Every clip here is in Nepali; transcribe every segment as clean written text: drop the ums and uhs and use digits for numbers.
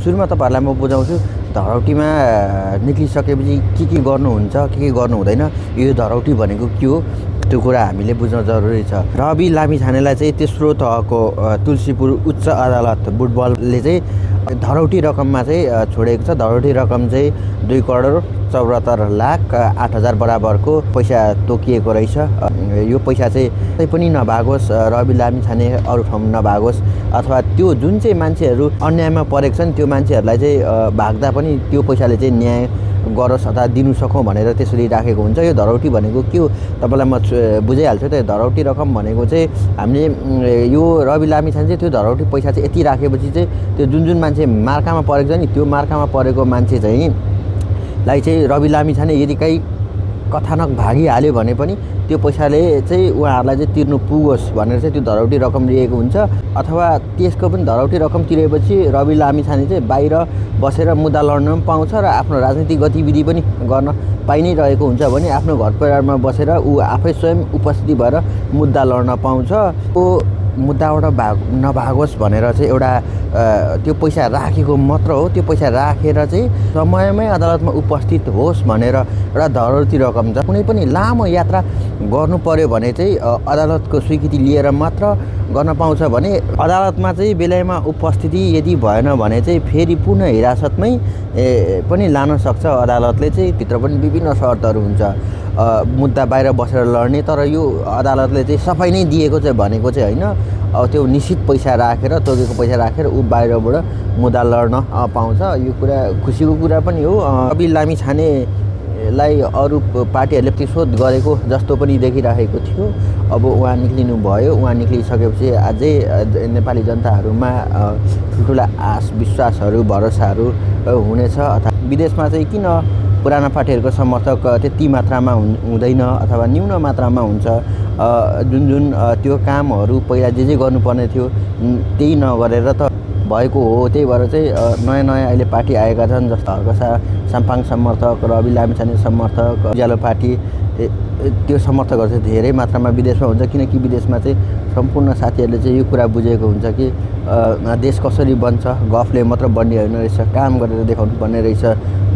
सुरुमा तपाईँहरूलाई म बुझाउँछु धरौटीमा निक्लिसकेपछि के गर्नुहुन्छ के गर्नु हुँदैन यो धरौटी भनेको के हो त्यो कुरा हामीले बुझ्न जरुरी छ। रवि लामिछानेलाई चाहिँ तेस्रो तहको तुलसीपुर उच्च अदालत बुटबलले चाहिँ धरौटी रकममा चाहिँ छोडेको छ। धरौटी रकम चाहिँ 2,74,08,000 बराबरको पैसा तोकिएको रहेछ। यो पैसा चाहिँ पनि नभागोस्, रवि लामिछाने अरू ठाउँ नभागोस् अथवा त्यो जुन चाहिँ मान्छेहरू अन्यायमा परेको छन् त्यो मान्छेहरूलाई चाहिँ भाग्दा पनि त्यो पैसाले चाहिँ न्याय गरोस् अथवा दिनु सकौँ भनेर त्यसरी राखेको हुन्छ। यो धरौटी भनेको के हो तपाईँलाई म बुझाइहाल्छु। त्यो धरौटी रकम भनेको चाहिँ हामीले यो रवि लामिछाने चाहिँ त्यो धरौटी पैसा चाहिँ यति राखेपछि चाहिँ त्यो जुन मान्छे मार्कामा परेको छ नि त्यो मार्कामा परेको मान्छे चाहिँ रवि लामिछाने यदि कहीँ कथानक भागिहाल्यो भने पनि त्यो पैसाले चाहिँ उहाँहरूलाई चाहिँ तिर्नु पुगोस् भनेर चाहिँ त्यो धरौटी रकम लिएको हुन्छ। अथवा त्यसको पनि धरौटी रकम तिरेपछि रवि लामिछाने चाहिँ बाहिर बसेर मुद्दा लड्न पनि पाउँछ र आफ्नो राजनीतिक गतिविधि पनि गर्न पाइ नै रहेको हुन्छ भने आफ्नो घर परिवारमा बसेर ऊ आफै स्वयं उपस्थिति भएर मुद्दा लड्न पाउँछ। ओ मुद्दाबाट नभागोस् भनेर चाहिँ एउटा त्यो पैसा राखेको मात्र हो। त्यो पैसा राखेर चाहिँ समयमै अदालतमा उपस्थित होस् भनेर एउटा धरौटी रकम छ। कुनै पनि लामो यात्रा गर्नु पर्यो भने चाहिँ अदालतको स्वीकृति लिएर मात्र गर्न पाउँछ भने अदालतमा चाहिँ बेलैमा उपस्थिति यदि भएन भने चाहिँ फेरि पुनः हिरासतमै पनि लान सक्छ अदालतले चाहिँ। भित्र पनि विभिन्न शर्तहरू हुन्छ मुद्दा बाहिर बसेर लड्ने। तर यो अदालतले चाहिँ सफाइ नै दिएको चाहिँ भनेको चाहिँ होइन। त्यो निश्चित पैसा राखेर तोकेको पैसा राखेर ऊ बाहिरबाट मुद्दा लड्न पाउँछ। यो कुरा खुसीको कुरा पनि हो। रवि लामिछानेलाई अरू पार्टीहरूले प्रतिशोध गरेको जस्तो पनि देखिरहेको थियो। अब उहाँ निक्लिनु भयो। उहाँ निक्लिसकेपछि अझै नेपाली जनताहरूमा ठुल्ठुला आश विश्वासहरू भरोसाहरू हुनेछ। अथवा विदेशमा चाहिँ किन पुराना पार्टीहरूको समर्थक त्यति मात्रामा हुँदैन अथवा न्यून मात्रामा हुन्छ। जुन त्यो कामहरू पहिला जे गर्नुपर्ने थियो त्यही नगरेर त भएको हो। त्यही भएर चाहिँ नयाँ अहिले पार्टी आएका छन् जस्तो हर्कसा साम्पाङ समर्थक, रवि लामिछाने समर्थक, उज्यालो पार्टी त्यो समर्थकहरू चाहिँ धेरै मात्रामा विदेशमा हुन्छ। किनकि विदेशमा चाहिँ सम्पूर्ण साथीहरूले चाहिँ यो कुरा बुझेको हुन्छ कि देश कसरी बन्छ गफले मात्र बन्ने होइन रहेछ, काम गरेर देखाउनु पर्ने रहेछ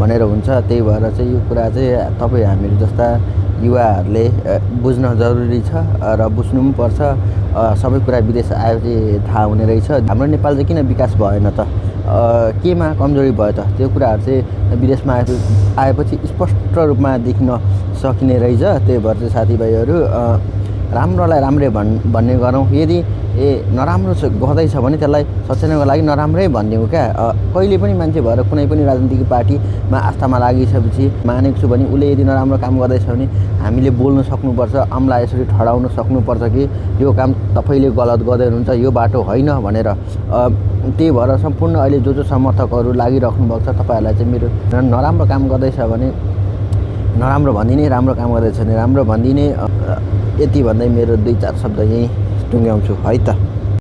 भनेर हुन्छ। त्यही भएर चाहिँ यो कुरा चाहिँ तपाईँ हामीहरू जस्ता युवाहरूले बुझ्न जरुरी छ र बुझ्नु पनि पर्छ। सबै कुरा विदेश आएपछि थाहा हुने रहेछ। हाम्रो नेपाल चाहिँ किन विकास भएन त, केमा कमजोरी भयो त, त्यो कुराहरू चाहिँ विदेशमा आएपछि स्पष्ट रूपमा देखिन सकिने रहेछ। त्यही भएर चाहिँ साथीभाइहरू राम्रोलाई राम्रै भन्ने गरौँ। यदि नराम्रो गर्दैछ भने त्यसलाई सच्याउनको लागि नराम्रै भनिदिउँ क्या। कहिले पनि मान्छे भएर कुनै पनि राजनीतिक पार्टीमा आस्थामा लागिसकेपछि मानेको छु भने उसले यदि नराम्रो काम गर्दैछ भने हामीले बोल्न सक्नुपर्छ, अमला यसरी ठडाउन सक्नुपर्छ कि यो काम तपाईँले गलत गर्दै हुनुहुन्छ, यो बाटो होइन भनेर। त्यही भएर सम्पूर्ण अहिले जो समर्थकहरू लागिराख्नु भएको छ तपाईँहरूलाई चाहिँ मेरो नराम्रो काम गर्दैछ भने नराम्रो भनिदिने, राम्रो काम गर्दैछ भने राम्रो भनिदिने। यति भन्दै मेरो 2-4 शब्द यहीँ टुङ्ग्याउँछु है त।